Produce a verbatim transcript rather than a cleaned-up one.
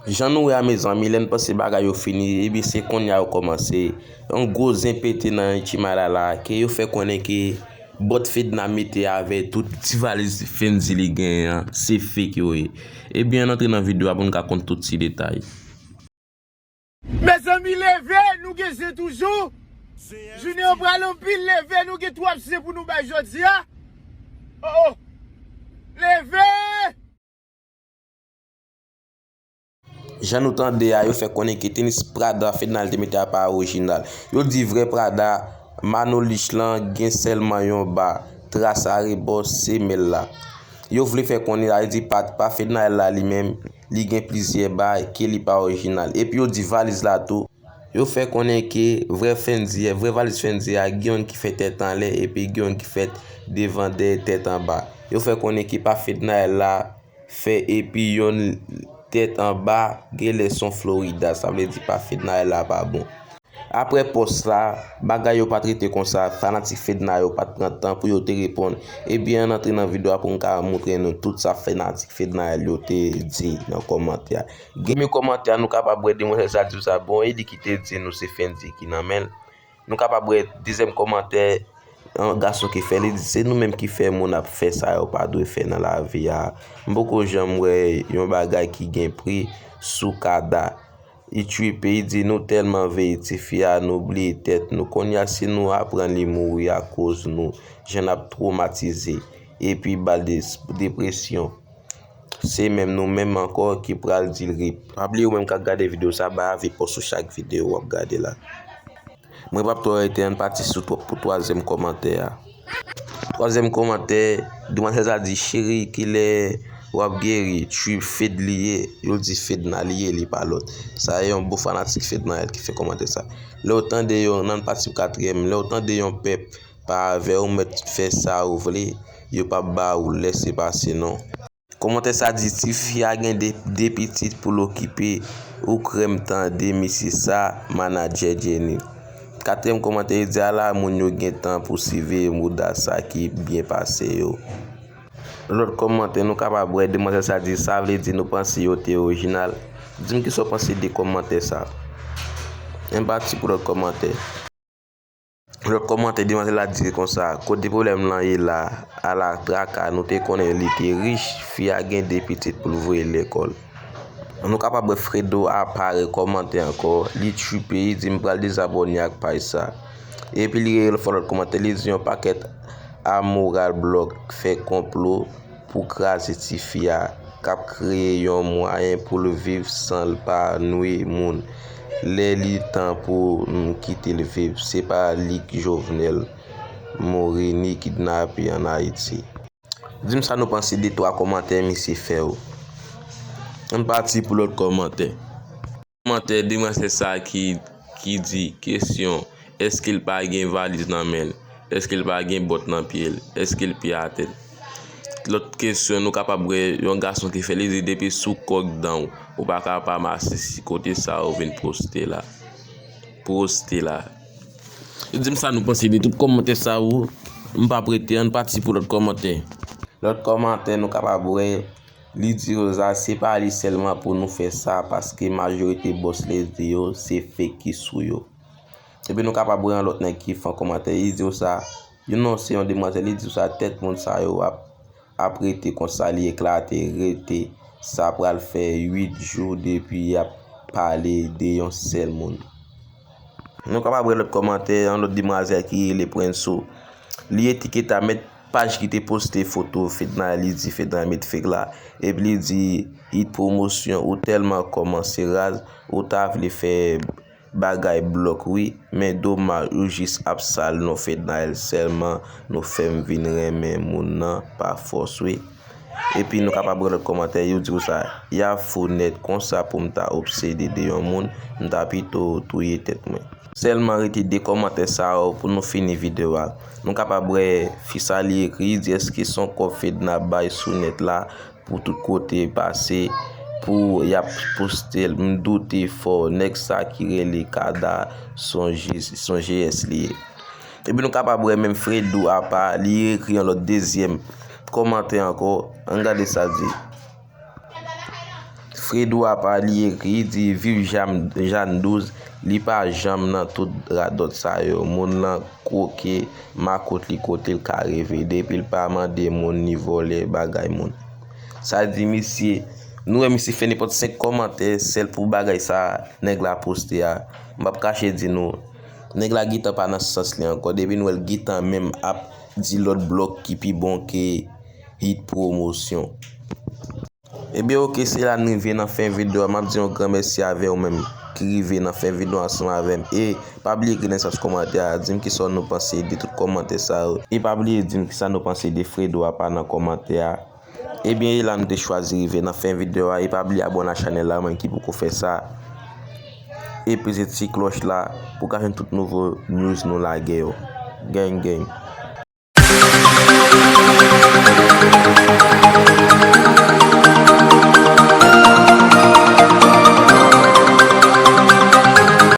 Jan nou wè a, mezanmi, lè n panse bagay yo fini, ebyen, se kounye a yo kòmanse. Yon gwo zen pete nan Ichimala la, ke yo fè konnen ke bòt Fedna mete avè tout ti valiz Fendy li genyen an, se fake yo ye. Ebyen, ann antre nan videyo a pou n ka konn tout ti detay. Mezanmi, leve, nou gen zen toujou. Jounen an pral anpil, leve, nou gen twòp zen pou nou bay jodi a. Oh, oh. Leve! Jan nou tande a, yo fè konnen ke tenis Prada Fedna te mete a pa orijinal. Yo di vrè Prada Manoulich lan gen sèlman yon ba, tras arebò semèl la. Yo vle fè konnen, sa vle di pa, pa Fednaelle la li menm, li gen plizyè ba ke li pa orijinal. Epi yo di valiz la tou. Yo fè konnen ke vrè Fendy, vrè valiz Fendy a, gen youn ki fè tèt anlè epi gen youn ki fèt devan dèyè tèt anba. Yo fè konnen ke pa Fednaelle la fè epi youn tèt anba, genlè se yon Florida, sa vle di pa Fednaelle la pa bon. Apre pòs la, bagay yo pa t rete konsa, fanatik Fedna yo pa t pran tan pou yo te reponn. Ebyen, ann antre nan videyo a pou m ka montre nou tout sa fanatik Fednaelle yo te di nan kòmantè a. Gen premye kòmantè a, nou kapab wè demwazèl sa di sa, bon, e li ki te di nou se Fendy ki nan men l. Nou kapab wè dezyèm kòmantè, yon gason ki fè, li di, se nou menm ki fè moun ap fè sa yo pa dwe fè nan lavi a. M poko janm wè yon bagay ki gen pri sou Kada. Li tripe, li di, nou tèlman veye tifi a, nou bliye tèt nou. Kounye a, si nou aprann li mouri akoz nou, jan n ap twomatize epi ba l de-, depresyon. Se menm nou menm ankò ki pral di l rip. Pa bliye ou menm k ap gade videyo sa, bay avi pòs sou chak videyo w ap gade la. Mwen p ap twò rete, ann pati sou twòp pou twazyèm kòmantè a. Twazyèm kòmantè, demwazèl sa di, cheri, kilè w ap geri? Trip Fed li ye. Yo di Fedna li ye, li pa lòt. Sa e yon bon fanatik Fednaelle ki fè kòmantè sa. Lè w tande yon, nan pati katriyèm, lè w tande yon pèp pa avè w, mèt fè sa ou vle, yo p ap ba ou lèse pase non. Kòmantè sa di, tifi a gen de, de pitit pou l okipe, ou krèm tande misye sa, manadjè Jenny. Katriyèm kòmantè, li di, ala moun yo gen tan pou siveye mouda sa ki byen pase yo. Lòt kòmantè, nou kapab wè, demwazèl sa di, sa vle di nou panse yo te orijinal. Di m kisa w panse de kòmantè sa. Ann pati pou lòt kòmantè. Lòt kòmantè, demwazèl la di konsa, kote pwoblèm lan ye la, ala traka, nou te konnen li te rich, fi a gen de pitit pou l voye lekòl. Nou kapab wè Fredo apa rekòmante ankò, li tripe, li di m pral dezabòne ak paj sa. Epi li fè lòt kòmantè, li di yon pakèt amoral blòk fè konplo pou kraze tifi a, k ap kreye yon mwayen pou l viv san l pa nwi moun. Lè li tan pou n kite l viv, se pa li k Jovenel Morini kidnape ann Ayiti. Di m sa nou panse de twa kòmantè misye fè yo. Ann pati pou lòt kòmantè. Kòmantè demwazèl sa ki, ki di, kesyon, èske l pa gen valiz nan men l? Èske l pa gen bòt nan pye l? Èske l pye atè? Lòt kesyon, nou kapab wè yon gason ki fè, li di, depi sou kòk dan w, ou pa ka pa mache si kote sa yo vin poste la. Poste la. Di m sa nou panse de tout kòmantè sa yo. M p ap rete, ann pati pou lòt kòmantè. Lòt kòmantè, nou kapab wè, li di Rosa, se pa li sèlman pou nou fè sa, paske majorite bòs lèzbi yo, se fake ki sou yo. Epi nou kapab wè yon lòt nèg ki fè yon kòmantè, li di Rosa, you know, se yon demwazèl, li di Rosa, tèt moun sa yo ap, ap rete konsa, li eklate, rete, sa pral fè uit jou depi y ap pale de yon sèl moun. Nou kapab wè lòt kòmantè, yon lòt demwazèl ki rele Prenso. Li etikete a mèt paj ki te poste foto Fedna, li di Fedna met fake la. Epi li di, it pwomosyon, ou tèlman kòmanse raz, ou ta vle fè bagay blòk wi, men domaj ou jis ap sal non Fednaelle sèlman, nou fè m vin renmen moun nan pa fòs wi. Epi nou kapab wè lòt kòmantè, yo di konsa, y a fou nèt, konsa pou m ta obsede de yon moun, m ta pito touye tèt mwen. Sèlman rete de kòmantè sa yo pou nou fini videyo a. Nou kapab wè fi sa li ekri, li di èske se yon kòb Fedna bay sou nèt la pou tout kote pase, pou y ap poste l, m doute fò, nèg sa ki rele Kada, se yon G-, se yon G S li ye. Epi nou kapab wè menm Fredo apa, li ekri yon lòt dezyèm kòmantè ankò. Ann gade sa l di. Fredo apa li ekri, di viv Jan, Jan douz, li pa janm nan tout radòt sa yo. Moun lan kwoke, makot li kote l ka reve. Depi l pa mande moun, li vòlè bagay moun. Sa di misye, nou wè misye fè nenpòt senk kòmantè, sèl pou bagay sa nèg la poste a. M p ap kache di nou, nèg la gentan pa nan sans li ankò. Depi nou wè l gentan menm ap di lòt blòk ki pi bon ke Hit Promotion. Ebyen oke, se la n rive nan fen videyo a. M ap di yon gran mèsi avè w menm ki rive nan fen videyo ansanm avè m. E pa bliye kite nan espas kòmantè a, di m kisa nou panse de tout kòmantè sa yo. E pa bliye di m kisa nou panse de Fredo apa nan kòmantè a. Ebyen e la nou te chwazi rive nan fen videyo a. E pa bliye abòne a chanèl la, ou menm ki poko fè sa. E peze ti klòch la pou w ka jwenn tout nouvo news nou lage yo. Gang gang.